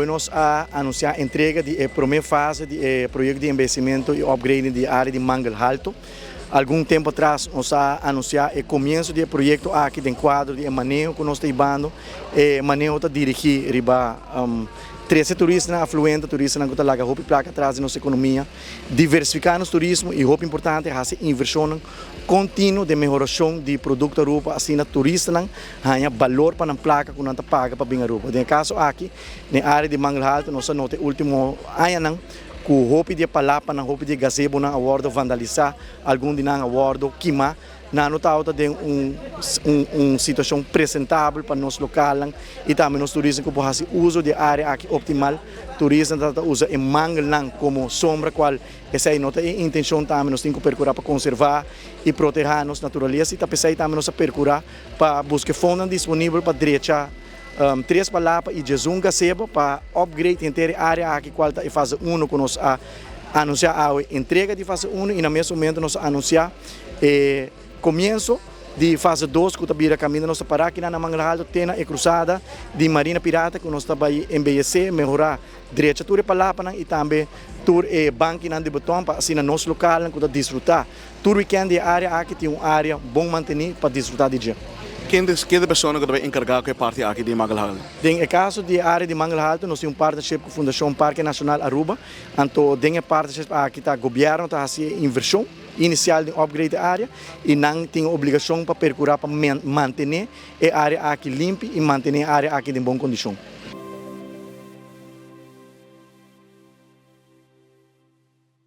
Awe nos a anuncia entrega di e prome fase di e proyecto di embeyecimento y upgrading di e area di Mangel Halto. Algun tempo atras nos a anuncia e comienzo di e proyecto aki den cuadro di e maneho cu nos ta hibando. E maneho ta dirigi riba trece turistanan afluente, turistanan cu ta laga hopi placa atras di nos economia, diversifica nos turismo y hopi importante haci inversionnan continuo den mehoracion di producto Aruba asina turistanan haña balor pa nan plaka ku nan ta paga pa bin Aruba. Den e kaso aki, den área di Mangel Halto nos a nota e último añanan ku hopi di e palapanan, hopi di e gazebonan a wòrdu vandalisá, algun di nan a wòrdu kimá. Nan no tabata den un un situashon presentabel pa nos lokalnan i tambe nos turismo ku por hasi uso di e área aki optimal. Turismo ta usa e mangelnan komo sombra kual Esei no ta e intencion tambe, nos tin cu percura pa conserva y proteha nos naturalesa y ta pesey tambe nos a percura pa busca e fondonan disponibel pa drecha tres palapa y djesun gazebo pa upgrade henter e area aki cual ta e fase uno cu nos a anuncia awe entrega di fase uno y na mes momento nos a anuncia e comienso di fase dos cu ta bira caminda nos ta para akinan na Mangel Alto te na e cruzada di Marina Pirata cu nos ta bay embeyece, mehora. Drecha tur e palapanan i tambe tur e bankinan di beton pa asina nos lokalnan ku ta disfrutá tur wikènt di e área aki tin un área bon mantení pa disfrutá di dje. Ken ta e persona ku ta bai enkargá ku e parti aki di Mangel Halto? Den e kaso di e área di Mangel Halto nos tin un partnership ku Fundashon Parke Nashonal Aruba. Anto den e partnership aki ta gobièrnu ta hasi e invershon inisial den upgrade e área i nan tin e obligashon pa perkurá pa mantené e área aki limpi i mantené e área aki den bon kondishon.